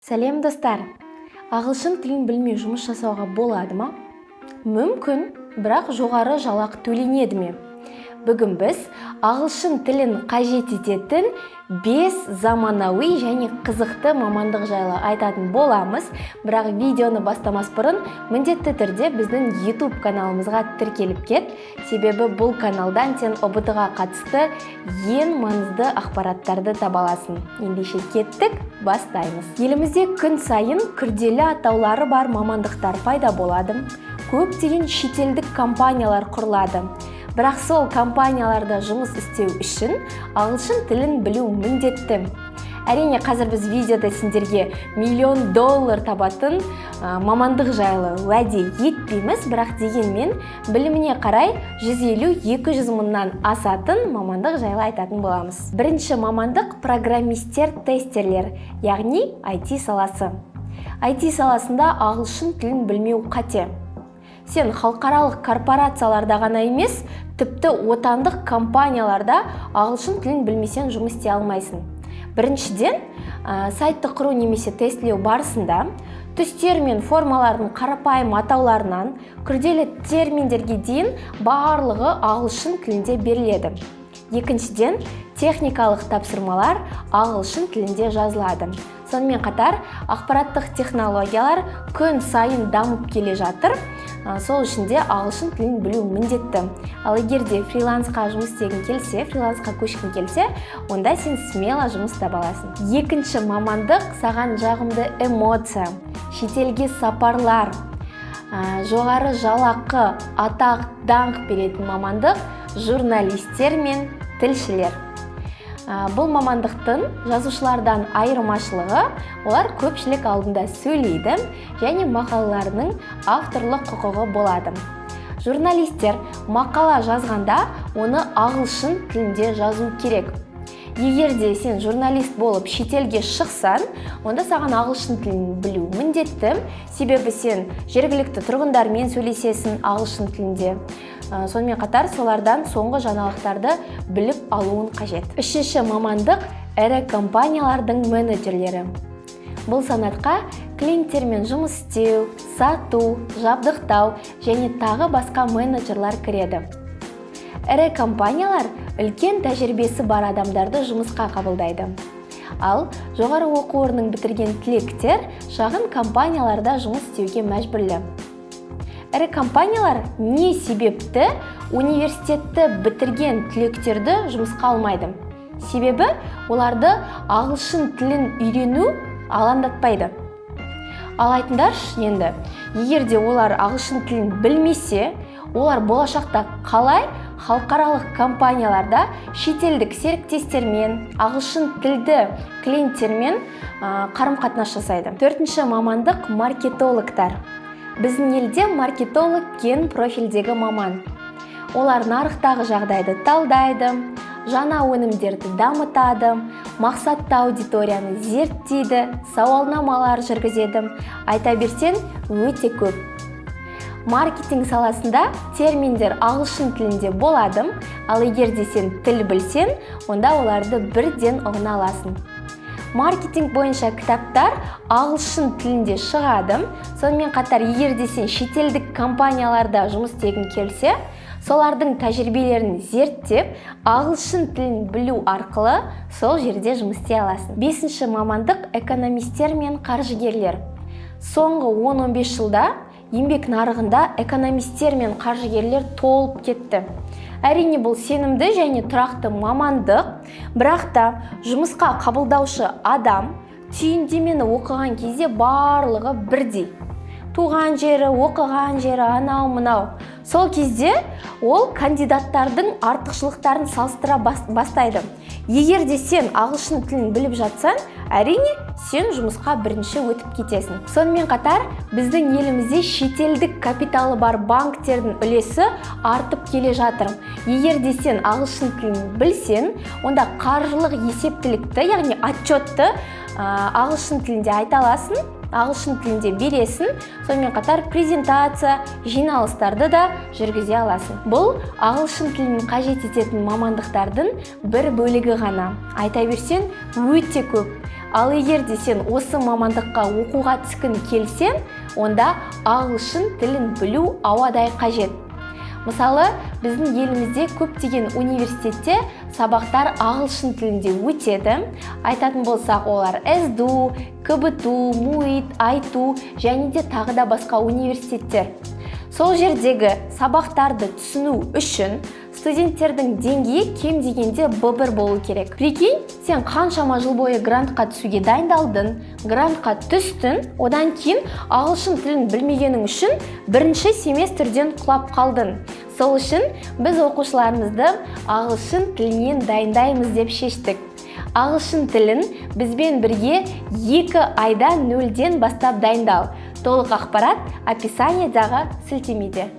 Сәлем, достар! Ағылшын тілін білмей жұмыс жасауға болады ма? Мүмкін, бірақ жоғары жалақы төленеді ме? Бүгін біз ағылшын тілін қажет ететін 5 заманауи және қызықты мамандық жайлы айтатын боламыз. Бірақ видеоны бастамас бұрын міндетті түрде біздің YouTube каналымызға тіркеліп кет, себебі бұл каналдан сен ҰБТ-ға қатысты ең маңызды ақпараттарды таба аласың. Ендеше кеттік, бастаймыз. Елімізде күн сайын күрделі атаулары бар мамандықтар пайда болады, көптеген шетелдік компаниялар құрылады. Бірақ сол компанияларда жұмыс істеу үшін ағылшын тілін білу міндетті. Әрине, қазір біз видеода сендерге миллион доллар табатын мамандық жайлы уәде етпейміз, бірақ дегенмен біліміне қарай 150-200 мыңнан асатын мамандық жайлы айтатын боламыз. Бірінші мамандық – программисттер, тестерлер, яғни IT саласы. IT саласында ағылшын тілін білмеу қате. Сен халықаралық корпорацияларда ғана емес, тіпті отандық компанияларда ағылшын тілін білмесең, жұмыс істей алмайсың. Біріншіден, сайтты құру немесе тестілеу барысында түстер мен формалардың қарапайым атауларынан күрделі терминдерге дейін барлығы ағылшын тілінде беріледі. Екіншіден, техникалық тапсырмалар ағылшын тілінде жазылады. Сонымен қатар ақпараттық технологиялар күн сайын дамып келе жатыр. Сол үшін де ағылшын тілін білу міндетті. Ал егер де фрилансқа жұмыс істегің келсе, фрилансқа көшкің келсе, онда сен смело жұмыс таба аласың. Екінші мамандық саған жағымды эмоция, шетелге сапарлар, жоғары жалақы, атақ, даңқ беретін мамандық – журналистер мен тілшілер. Бұл мамандықтың жазушылардан айырмашылығы – олар көпшілік алдында сөйлейді және мақалаларының авторлық құқығы болады. Журналистер мақала жазғанда, оны ағылшын тілінде жазу керек. Егер де сен журналист болып шетелге шықсаң, онда саған ағылшын тілін білу міндетті, себебі сен жергілікті тұрғындармен сөйлесесің ағылшын тілінде. Сонымен қатар солардан соңғы жаңалықтарды біліп алуың қажет. Үшінші мамандық – ірі компаниялардың менеджерлері. Бұл санатқа клиенттермен жұмыс істеу, сату, жабдықтау және тағы басқа менеджерлар кіреді. Ірі компаниялар үлкен тәжірибесі бар адамдарды жұмысқа қабылдайды. Ал жоғары оқу орнын бітірген түлектер шағын компанияларда жұмыс істеуге мәжбүрлі. Ірі компаниялар не себепті университетті бітірген түлектерді жұмысқа алмайды? Себебі оларды ағылшын тілін үйрену алаңдатпайды. Ал айтыңдаршы енді, егер де олар ағылшын тілін білмесе, олар болашақта қалай халықаралық компанияларда шетелдік серіктестермен, ағылшын тілді клиенттермен қарым-қатынас жасайды? Төртінші мамандық – маркетологтар. Біздің елде маркетолог – кең профильдегі маман. Олар нарықтағы жағдайды талдайды, жаңа өнімдерді дамытады, мақсатты аудиторияны зерттейді, сауалнамалар жүргізеді. Айта берсең, өте көп. Маркетинг саласында терминдер ағылшын тілінде болады, ал егер де сен тіл білсең, онда оларды бірден ұғына аласың. Маркетинг бойынша кітаптар ағылшын тілінде шығады. Сонымен қатар егер де сен шетелдік компанияларда жұмыс істегің келсе, солардың тәжірибелерін зерттеп, ағылшын тілін білу арқылы сол жерде жұмыс істей аласың. Бесінші мамандық – экономистер мен қаржыгерлер. Соңғы 10-15 жылда еңбек нарығында экономистер мен қаржыгерлер толып кетті. Әрине, бұл сенімді және тұрақты мамандық, бірақ та жұмысқа қабылдаушы адам түйіндемені оқыған кезде барлығы бірдей: туған жері, оқыған жері, анау мынау. Сол кезде ол кандидаттардың артықшылықтарын салыстыра бастайды. Егер де сен ағылшын тілін біліп жатсаң, әрине, сен жұмысқа бірінші өтіп кетесің. Сонымен қатар біздің елімізде шетелдік капиталы бар банктердің үлесі артып келе жатыр. Егер де сен ағылшын тілін білсең, онда қаржылық есептілікті, яғни отчетты ағылшын тілінде айта аласың, ағылшын тілінде бересің. Сонымен қатар презентация, жиналыстарды да жүргізе аласың. Бұл ағылшын тілін қажет ететін мамандықтардың бір бөлігі ғана. Айта берсең, өте көп. Ал егер де сен осы мамандыққа оқуға түскің келсе, онда ағылшын тілін білу ауадай қажет. Мысалы, біздің елімізде көптеген университетте сабақтар ағылшын тілінде өтеді. Айтатын болсақ, олар СДУ, КБТУ, МУИТ, АйТУ және де тағы да басқа университеттер. Сол жердегі сабақтарды түсіну үшін студенттердің деңгейі кем дегенде B1 болу керек. Прикинь, сен қаншама жыл бойы грантқа түсуге дайындалдың, грантқа түстің, одан кейін ағылшын тілін білмегенің үшін бірінші семестрден құлап қалдың. Сол үшін біз оқушыларымызды ағылшын тілінен дайындаймыз деп шештік. Ағылшын тілін бізбен бірге 2 айда нөлден бастап дайындал. Толық ақпарат описаниедағы сілтемеде.